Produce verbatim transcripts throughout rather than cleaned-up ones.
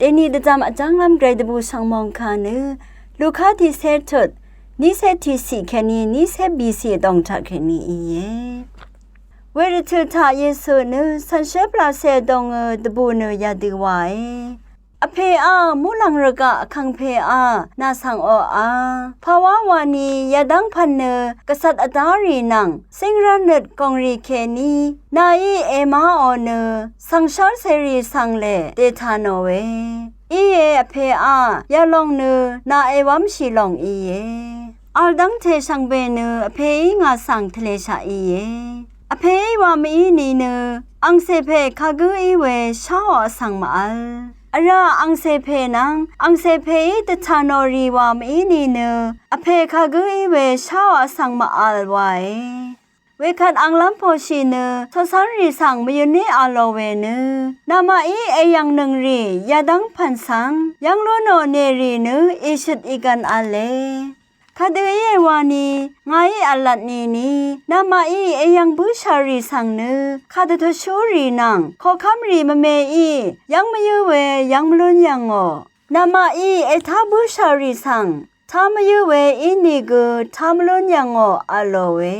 Èni dvjvm vjv́nglv́m gvray dvbù shv̀ngmòng kà nø Luka tiqcé tut nícé tiqciq kèní nícé bìciq dòng taq kèní íe. Wervtø̀ taq Yesu nø cv̀nshé pvlacè dòngø dvbù nø yadø wàe. Vpèá, muqlàng rvgaq vkàngpèá nà svng oqá, pàwá wani yadv́ng pv̀n nø gvcvt vdá rì nvng cíngrv́n nøt gòngrì kèní nàí èmáò nø svng shv́rcèrì svng lè dètà nòe. Íe, vpèá yalòng nø nà èwv́mshì lòng íe. Vl dv́ngte shvngbe nø vpèí ngà svng tvleshaq íe. Vpèí wa mv-í ni nø angcè pè kagǿ í we sháò vsvng mv-vl. Vrá angcè pè nvng angcè pèí dvtà nò rì wa mv-í ni nø vpè kagǿ í we sháò vsvng mv-vl wae. Wekvt anglv́m pòshì nø coqcv́nrì svng mvyun í v̄lò we nø namaqí èyv̀ngnøng rì yadv́ng pv̀n svng yv́ng lú nò nèrì nø ìshøt ìgv̀n v̄le. Kadø íe wani ngàí v̄lvt nìni namaqí èyv̀ng bǿshà rì svng nø kadø tvshú rì nvng koqkv́m rì mvmeí yv́ng mvyǿ we yv́ng mvlún yv̀ngò. Namaqí ètá bǿshà rì svng tá mvyǿ we ínìgø tá mvlún yv̀ngò v̄lòe.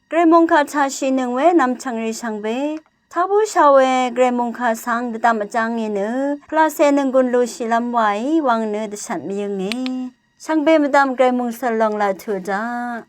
Gvray mòngkà taqshìnøng we nvmchv̀ngrì shvngbe tá bǿshà we gvray mòngkà svng dvdvm vjv́ngì nø pvlacè nønggun lushìlv́m waí wvng nø dvshvt mvyǿnge. Shvngbe mvdvm gvray mòngsøl lòng laq tuq daq.